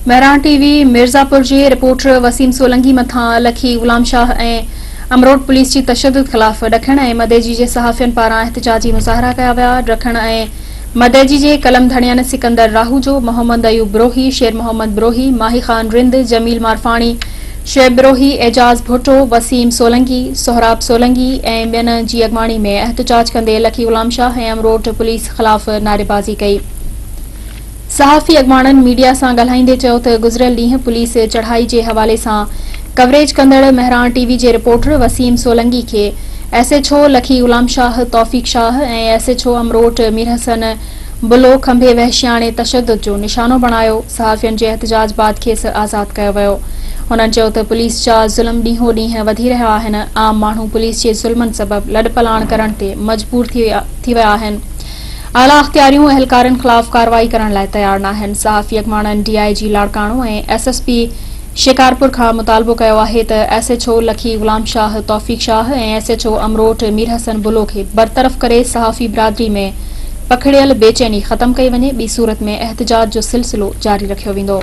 مهراڻ ٽي V ميرزاپور جي reporter Waseem Solangi مٿان لکي غلام شاهه ۽ امروٽ پوليس جي تشدد خلاف ڏکڻ ۽ مدئجي جي صحافين پاران احتجاجي مظاهرا ڪيا ويا. ڏکڻ ۽ مدئجي جي قلم ڌڻين سڪندر راهوجو، محمد ايوب بروهي، شير محمد بروهي، ماهي خان رند، جميل مارفاڻي، شعيب بروهي، اعجاز ڀٽو، وسيم سولنگي، سهراب سولنگي ۽ ٻين جي اڳواڻي ۾ احتجاج ڪندي لکي غلام شاهه ۽ امروٽ پوليس خلاف نعريبازي ڪئي. صحافي اڳواڻن ميڊيا سان ڳالهائيندي چيو ته گذريل ڏينهن پوليس چڙهائي جي حوالي سان ڪوريج ڪندڙ مهراڻ ٽي وي جي رپورٽر وسيم سولنگي کي S H O Lakhi Ghulam Shah Taufiq Shah ۽ S H O Amrot Mir Hassan Bullo کنڀي وحشياڻي تشدد جو نشانو بڻايو، صحافين جي احتجاج بعد کيس آزاد ڪيو ويو. هنن چيو ته پوليس جا ظلم ڏينهون ڏينهن وڌي رهيا آهن، عام ماڻهو پوليس جي ظلمن سبب لڏپلاڻ ڪرڻ تي مجبور ٿي ويا آهن. اعليٰ اختياريون اهلڪارن خلاف ڪارروائي ڪرڻ لاء تيار ناهن، صحافي اڳواڻن ڊي I جي Larkana ۽ S S P Shikarpur کان مطالبو ڪيو آهي ته S H O Lakhi Ghulam Shah Taufiq Shah ۽ S H O Amrot Mir Hassan Bullo کي برطرف ڪري صحافي برادري ۾ پکڙيل بيچيني ختم ڪئي وڃي، ٻي صورت ۾ احتجاج جو سلسلو جاري رکيو ويندو.